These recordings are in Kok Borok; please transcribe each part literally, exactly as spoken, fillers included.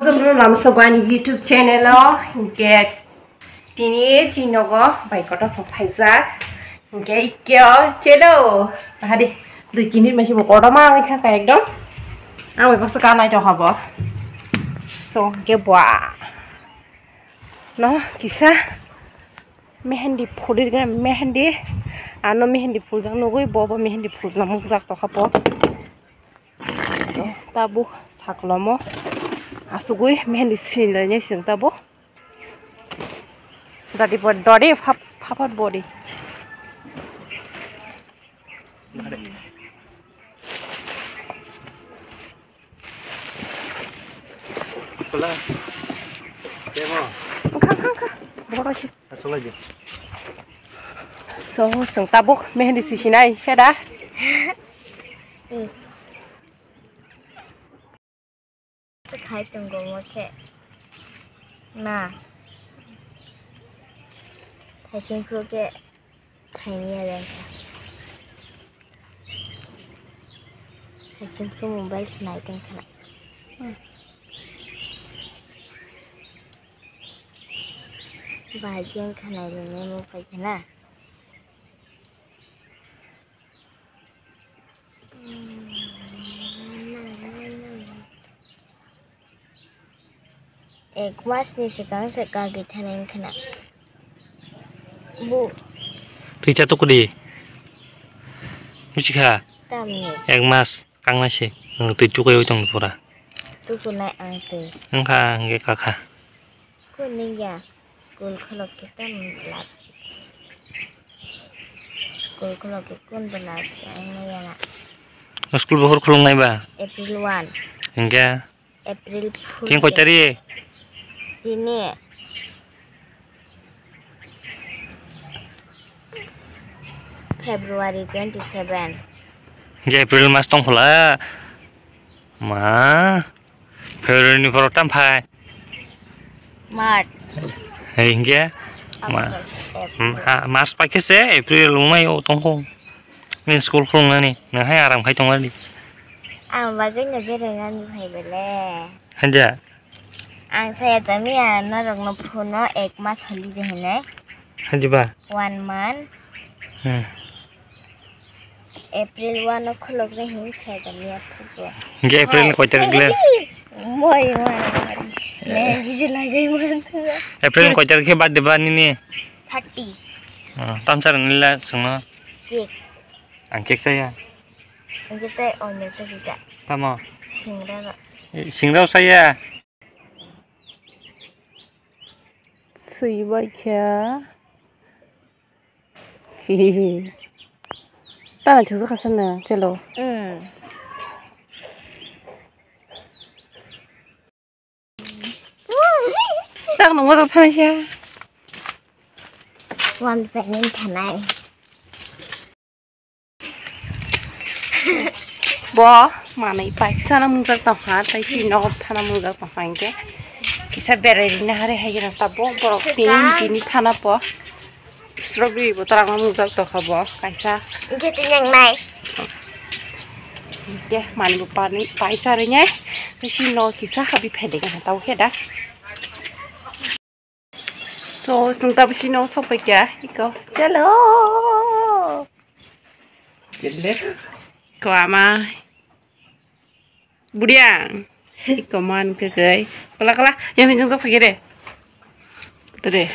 Lamsogo ani YouTube channel o, hinkhe tini chini nogo bai kotor sok phaijak. Hinkhe ikkeo chelo, hadi dui tini masi bo kotor ma wngwi thangkha ekdom. Ang bai baksa kanai tongkha bo. So, hinkhe bua no kisa mehendi phulir gana mehendi, ano mehendi phuljak nugui, bo bo mehendi phuljak nukjak tongkha bo. So, tabuk saklomo asugui mehendi sinlainai chwng tabuk. Dadi bo dadi phap phapat body. Wngkha, wngkha, wngkha. Borok se. So, chwng tabuk mehendi sisinai, khe da? Khai tongo mo khe. Na. Thaising phuru khe. Khaini ya dengkha. Haising khe mobile se nai tongkha na. Hmm. Bahai khe wngkha nai rwngmani mung paikha na. Ek mas ni swkang se kagwi thanai wngkha na. Bu. Twi cha tukudi. Muchikha. Tamni. Ek mas kangnai se. Twi tukai oi tong pura. Tukunai ang twi. Wngkha hwnkhe kakha. Kuni ya. School kholok khe tamo belap. School kholok khe kun belap ang nai ya na. School bohor khulungnai ba? April one. Hwnkhe? April four. Tini koi tarik? Tini February twenty seven. Hwnkhe April mas tong phola. Ma, February ni borok tam phai. March. Hei, hwnkhe? Ma-, April. Hmm, ha, March paikhe se April wngmai o tongkho. Nini school khulungnani, nang hai aram khai tongmani. Ang bagwi no berainani phai bele. Hanja? Ang saya tamiya norokno phone o ek mas holiday hinai. Hanja ba? One month. Hmm. April one o khulok re hin saya tamiya phuto. Hingke April ni koi tarik le? Moi, moi, moi. Ne, biji lagai man tu. April ni koi tarik khe birthday ba nini? Thirty. Ah, tamsa rani la sengno. Cake. Ang cake saya. Ang cake tai onyo sa kita. Tamo? Singra ba. Eh, singra saya. Sui bai khe. Tana chuksa khasana chelo. Mm. Tak nungwa tak thanai siya. Wan penin thanai. Bo manwi paisa na mungjak tong ha, tai si nok thana mungjak tong ha, hingke kisa berai rina hari hai gana tabo borok tin tini thana po strawberry bo twrangma mungjak tong kha bo kaisa. Hingke tini ang nai. Hingke manwi bo paisa rinai, tai si nok kisa habi phai de gana tabo khe da. So, chwng tabuk sini o sokphaikha, iko, chalo. Chalo. Ko ama. Budiang. Iko man kwkhwi. Kala, kala, yang ni jong sokphaikha de. Tade.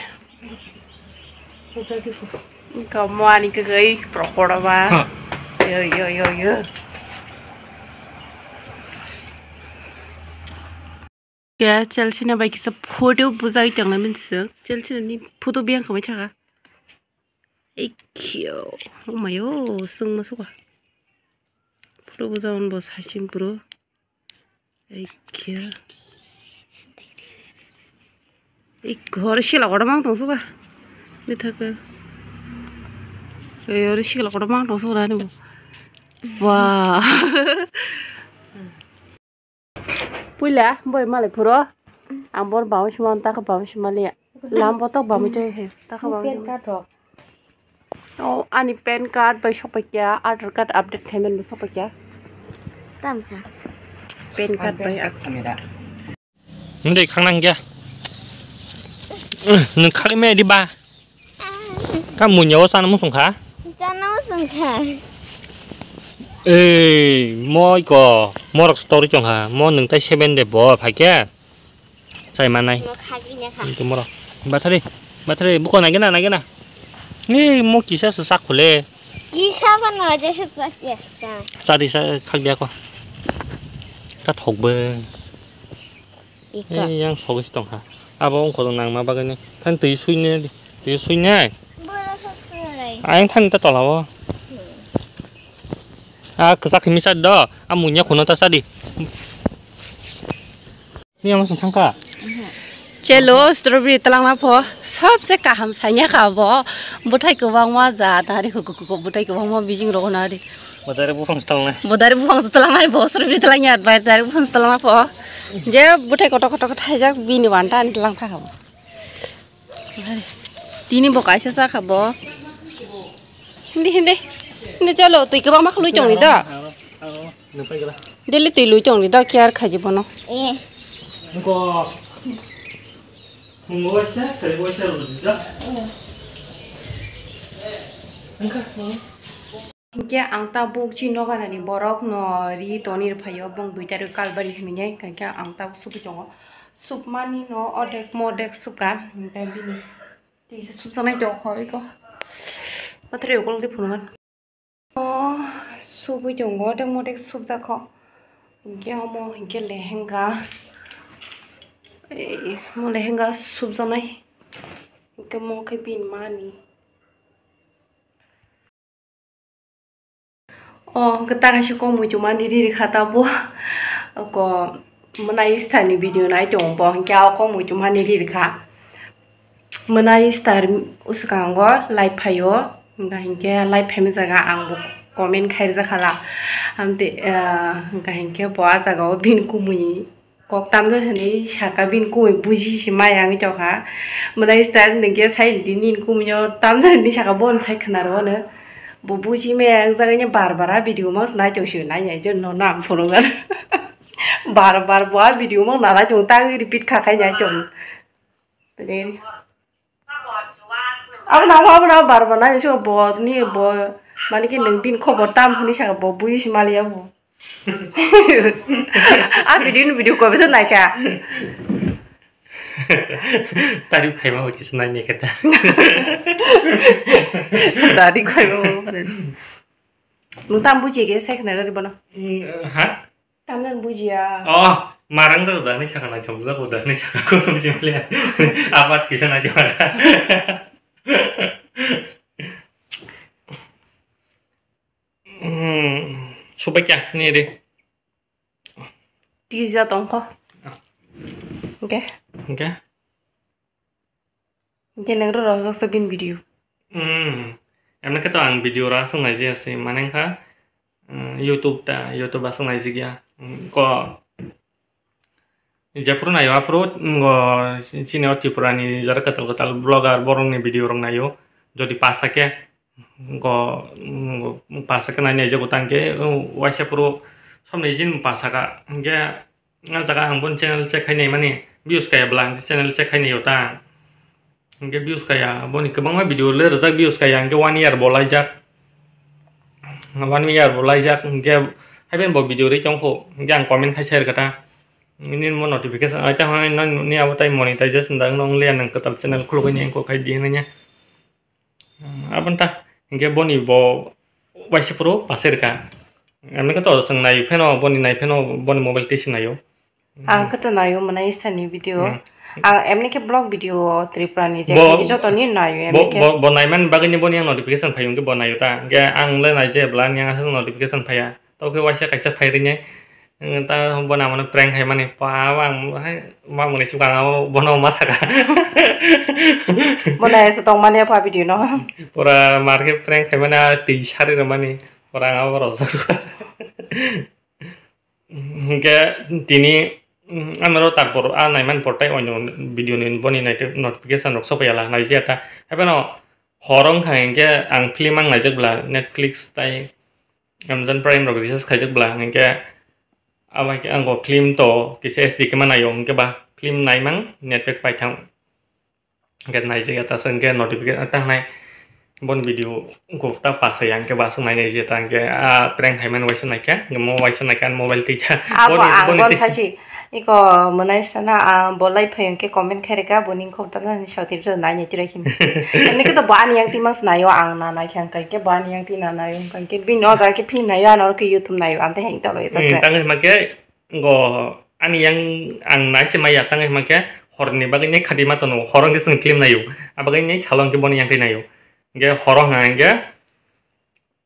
Iko man kwkhwi, prokora ba. Ha. Yo, yo, yo, yo. Khe Chelsea no bai kisa photo bujai tongna minsuk. Chelsea ni photo biyang kwmai thaka. Ei kyo. Oh my oh, sung ma suka. Photo bujai on bo saichim puro. Ei kyo. Ei ghor sila kotor mang tong suka. Bithaka. Ei ghor sila kotor mang tong suka ni bo. Wah. Puila boi malai phuro. Ang bor bamwi sima, ta khe bamwi sima liya. Lam botok bamwi tong he. Ta khe bamwi sima. Oh, ani pan card bai sokphaikha, Aadhaar card update khaimani bo sokphaikha. Tamsa. Pan card bai. Update khaimani da. Nwng de khakna hwnkhe. Nwng khakmaya di ba? Ka munya o chana muchung kha? Chana muchung kha. Ei, mo iko, morok story tong kha. Mo nwng tai seven de bo phaikhe. Chai manai. Mo khagri nya kha. Itu morok. Bathari, bathari, buko nai gana, nai gana. Ei, mo kisa se sak khule. Kisa ba no je se pa kya sa. Sadi sa khak dia ko. Ka thok be. Ika. Ei, yang sogwi se tongkha. Abo wngkha nangma bagwi ni. Thani twi suinai, twi suinai. Bora sok suinai. Ayang thani ta tola o. A kwchak himi sa do. A munya khuno ta sadi. Ni ama song thangkha. Chelo strawberry talangna pho. Sobse kaham sanya kha bo. Bwthai kwbangma ja nari kho kho kho bwthai kwbangma bijing rogo nari. Bodari buphang se talangnai. Bodari buphang se talangnai, bo strawberry talangya, bai dari buphang se talangna pho. Je bwthai kotor kotor khe thaijak bini wanta ani talang thakha bo. Tini bo kaisa chakha bo. Hindi, hindi. Hindi chalo, twi kwbangma khului chongni da. Daily twi lui chongni da, care khaji bono. Eh. Nungko. Mungo waisa, sari waisa rudi da. Nungka. Hinkhe ang tabuk chini noganani borokno ri tonwi rwphaio, bong duita rwi kalbari hinwi, hinkhe ang tabuk subui tongo. Submani no odek modek subka, hinkhe bini tisa subjaknai tongkha iko. Pathari ukoldi phunukha. O subui tongo, odek modek subjakha. Hinkhe omo hinkhe lehenga. Ei, mo lehenga subjaknai. Hinkhe mo khe bini mani. O, hwnkhe ta kaisa kok muichukmani riri kha tabuk. Oko mwnai Easter ni video nai tongo bo, hwnkhe o kok muichukmani riri kha. Mwnai Easter swkango live phaio, hwnkha hinkhe live phaima jaga ang bo comment khairwjakha la. Amtwi, ah, hwnkha hinkhe bo a jagao bini kumui kok tamjak hinwi saka, bini kumui buji se maya wngwi tongkha. Mwnai Easter nwngkhe sai di nini kumungo tamjak hinwi saka, bono sai khwnaro hwno. Bo buji maya wngjak, bar bar a video mang se nai tong sio, nai nai je no nam phunukgo. Bar bar bo a video mang nanai tong, tang repeat kha khai nai tong. Tini. Abo nang abo nang bar bar nai se bo ni bo mani ki nwng bini khobor tam hwnwi saka, bo buji se maliya bo. A video ni video kobe se naikha. Tari phaima bo kisa nai naikha ta. Tari phaima bo. Nwng tam buji khe sai khna gari bono. Mm, ha? Tam nang bujiya. Oh, marang jao da ni saka nai thok jao da ni saka ko buji maliya. Abat kisa nai jao da. Hmm, subai kya ni de. Tisa tongkho. Oke. Oke. Oke, nang ro rojak sa bin video. Hmm. Emne khe to ang video ra song nai jaya se, mane kha, hmm, YouTube ta, YouTube asong nai jigya. Hmm, ko Jephuru naio aphuru, ngo chini o Tripura ni jara kwtal kwtal vlogger borok ni video rok naio. Jodi pasa khe, ngo, ngo pasa khe nai nai jago tang khe, waisa phuru somni jin pasa kha. Hinkhe, ah, jaga ang boni channel check khai nai mani, views kaya bwla ang channel check khai nai o ta. Hinkhe views kaya, boni kwbangma video le rwjak, views kaya, hinkhe one year bo laijak. One year bo laijak, hinkhe haiphano bo video ri tongkho, hinkhe ang comment khai sai rwkha ta. Nini mo notification, ai ta hwnai nini abo tai monetization da wng ya, nang kwtal channel khulugwi ni engko khai di hwnwi ya. Hmm, aboni ta, hinkhe boni bo waisa phuru pasai rwkha. Emni khe to chwng nai pheno, boni nai pheno, boni mobile twi se naio. Ang khe to naio mwnai Easter ni video. Hmm. Ang emni khe vlog video Tripura ni je bo, khe joto ni naio, bo, emni khe. Bo, bo naimani bagwi ni boni ang notification phai wngkhe bo naio ta. Hinkhe ang le nai je bwla ni ang aswk notification phaiya. Tei khe waisa kaisa phai rwinai. Ang ta bo na mano prank khai mani pa, ang hai ma mwnai sukha ang bono ma saka. Bo naisa tong mani pa video no. Pura mar khe prank khai mani, ah, twi sari rw mani. Pura ang abo rojak. Hinkhe tini, mm, amaro tarpor a naiman portai oino video ni boni nai notification rok sopaiya la, nai jaya ta. Haibano horo wngkha hinkhe ang film ang naijak bwla, Netflix tai Amazon Prime rok recharge khaijak bwla, hinkhe abo hai khe ang bo film to kisa S D khe ma naio, hinkhe ba film naimang net pack paithang. Hwnkhe naijak ya ta se hwnkhe notification ta hnai. Bon video gupta pasa yang ke basuk nai nai je ta hwnkhe a prank haiman waisa naikha, hwnkhe mo waisa naikha ani mobile twi ta. Abo boni, ang boni bon twi- sachi. Iko mwnai sana, ah, bo lai phai hwnkhe comment khairika, boni khobta nani sautip jo nai nai tirai khini. Ani khe to bo ani yang timang naio ang na nai khe hwnkhe bo ani yang tina naio hwnkhe bini o jaga khe film naio ano khe YouTube naio amte heng tolo ita Hmm, se. Tangwi hwnkhe go ani yang ang nai se maya tangwi hwnkhe horni bagwi nai khadi ma tono horo hwnkhe chwng film naio. Abagwi nai salo hwnkhe boni yang twi naio. Hwnkhe horo hwnkha hwnkhe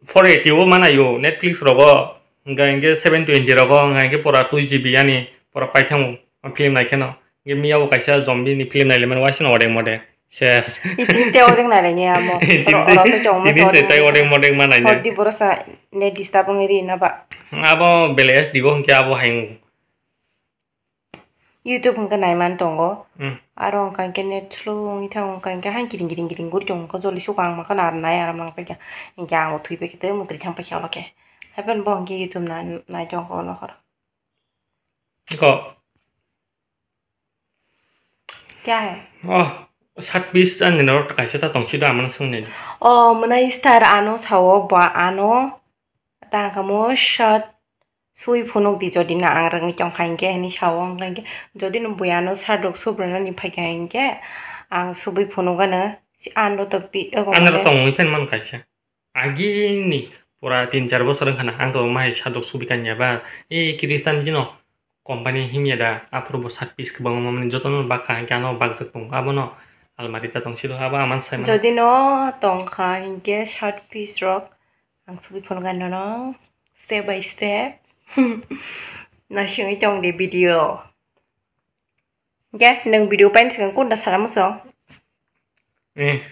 four eighty o ma naio Netflix rogo, hwnkha hwnkhe seven twenty rogo, hwnkha hwnkhe pura two G B ani pura paithamu o film naikheno. Hwnkhe miyabo kaisa zombie ni film nailaimani waisano odek modek. Ses. Itin te odek nailaini amo. Itin te, oro, oro se chongma itin se sori tai nai. Odek modek ma naina. Hordi borok sa net disturb wngwi ri na ba. Abo bele S D go hwnkhe abo hayung. YouTube hwnkhe naiman tongo. Hmm. Aro hwnkha hwnkhe net slow wngwi thango, hwnkha hwnkhe han kiting kiting kiting guri tongo, joli sukha ang makha aro nai aro nang paikha. Hwnkhe ang bo thwi paikha tei mwtwi thang paikha olo khe. Happen bo hwnkhe YouTube na-, nai tongo olo hor. Ko. Kya hai? Oh, sat piece ani norok kaisa ta tong sido amano swngnai. Oh, mwnai star ano sao bo ano. Ta hwnkha mo shot sui phunuk di jodi no ang rwngwi tongkha hinkhe hinwi sao wngkha hinkhe jodi no buya no shirt rok subrwnani phaikha hinkhe ang subui phunuk ano ano to pi. Ano to tongwi phan man kaisa agini pura tin char bosor wngkha na ang to mai shirt rok subui kanya ba e Christian jino company himya da aphuru bo shirt piece kwbangma mani jotono bakha hinkhe ano bakjak tongo abono almari ta tong sido abo aman sai mano. Jodi no tongkha hinkhe shirt piece rok. Ang sugui phone gano no step by step. Nasingwi tong di video. Ke nang video pain sikang kunda sara muso. Eh.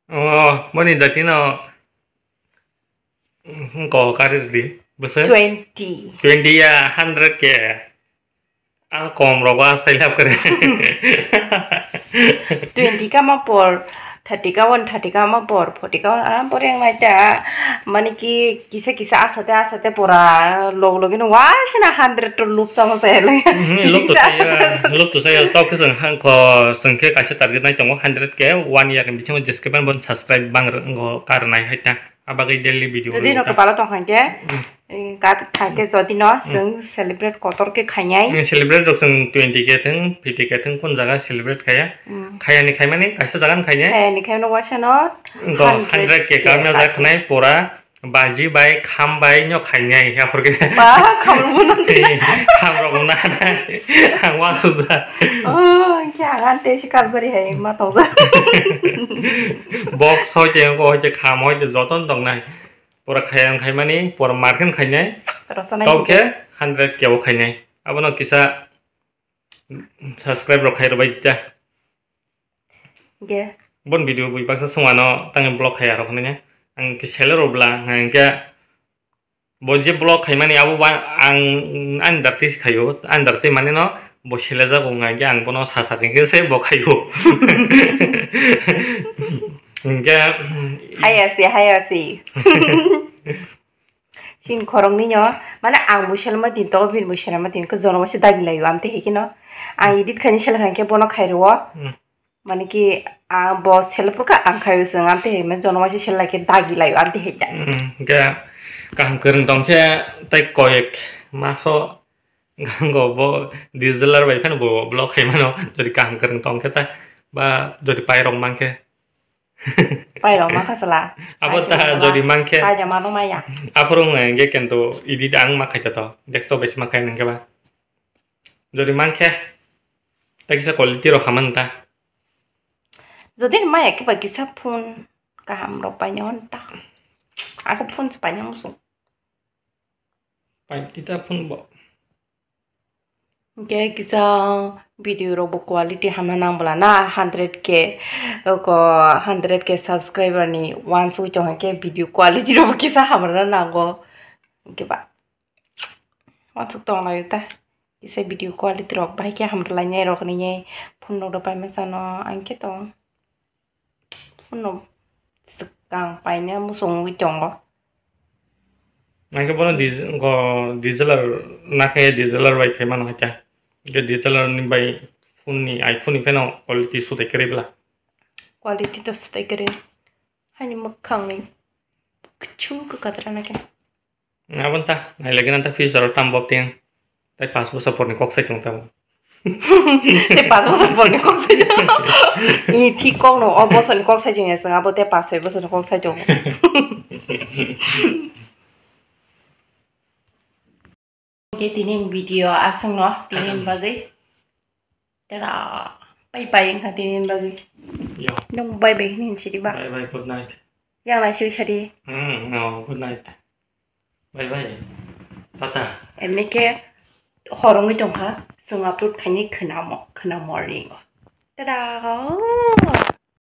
Oh, moni dati no. Ko karir di. Bese? Twenty. Twenty ya, hundred ke. Ang kom rogo asai lab kare. Twenty kama por, thirty ka one, thirty kama por, forty ka one, ah, por yang nai ta. Mani ki kisa kisa asate asate pora log logino wasina hundred to loop sama saya lagi. Mhm, loop to saya, loop to saya. Tau ke seng hang ko seng ke kaisa target nai tongo hundred ke one year ni bisingo jeske ban bon subscribe bang ngo kar nai hai ta. Abagwi daily video. Jodi no kepala tong hangke. Hmm. Kat thangke jodi no seng celebrate kotor ke khainai. Hmm, celebrate rok seng twenty ke theng, fifty ke theng kun jaga celebrate khaya. Hmm. Khaya ni khaimani kaisa jaga ni khainai. Khaya ni khaimani waisa no. Go hundred ke karna jaga khainai pura baji bai kham bai no khainai ya purke. Ba kham rok mo nanti. Kham rok mo na. Ang wa suja. Oh, kya gan te shikar bari hai ma tong ja. Box hoite ko hoite kham hoite joton tong nai. Pura khayang khaimani, pura market khainai. Rosana kau ke hundred ke o khainai. Abono kisa subscribe rok khai rwbai ta. Ge. Bon video bui baksa songwano tangni blog khai arok hinwi ang ke seller rok bla hingke bo je blog khaimani abo ba ang ani darti khaio ani darti mani no bo selejago hingke ang bono sasak hingke se bo khaio. Hingke hayasi hayasi. Chini khoroknwi no, mane ang bo selma tin tongo, bini bo selma tin, khe jono waisa dagi laio, amtwi hai kheno. Ang edit khaini selkha hinkhe bono khai rwo. Hmm. Mane ki, ah, bo selphuru kha ang khaio chwng, amtwi hai mane jono waisa sel lai khe dagi laio, amtwi hai ta. Hmm, hwnkhe kaham kwrwng tong khe tei koyek maso gango bo D S L R bai phano bo vlog khai mano, jodi kaham kwrwng tong khe ta, ba jodi pairok man khe. Pairok ma khasala. Abo ta jodi mankhe. Paijama no maya. Aphuru wngkha hingke kento edit ang ma khaita to. Desktop bai se ma khaina hingke ba. Jodi mankhe. Tekisa quality rok haman ta. Jodi maya khe ba kisa phone kaham rok paina hwn ta. Ako phone se paina muchung. Pai kita phone bo. Hingke kisa video rok bo quality hamna nang bwla na hundred K ko hundred K subscriber ni wansugwi tong hingke video quality rok bo kisa hamrwna nango. Hingke ba wansuk tong laio ta kisa video quality rok bahai khe hamrwlainai rok hinwi phone rok rw paima chano ang khe tong. Phone no swkang paina muchungwi tongo. Ang khe bono dis-, go D S L R nakhe D S L R bai khai mano hai ta. Hwnkhe D S L R ni bai phone ni, iPhone ni phano quality sutai kwrwi bla? Quality to sutai kwrwi. Hani mwkhang ni kuchung kwkatra na khe. Abon ta, nailagina ta future o tam bob tiang. Tai pas bosor porni kok sai tong tamo. Tei pas bosor porni kok sai tong. I thik kokno, o bosorni kok sai tong ya, chwng abo tei pas soi bosorni kok sai tong. Oke, tini video aswkno, tini bagwi. Tera, bye bye wngkha tini bagwi. Yo. Nung bye bye hini hinsi di ba? Bye bye, good night. Yang lai sui sadi. Hmm, no, good night. Bye bye. Tata. Emni khe hor wngwi tongkha, chwng upload khaini khwnamo, khwna morning o. Tada!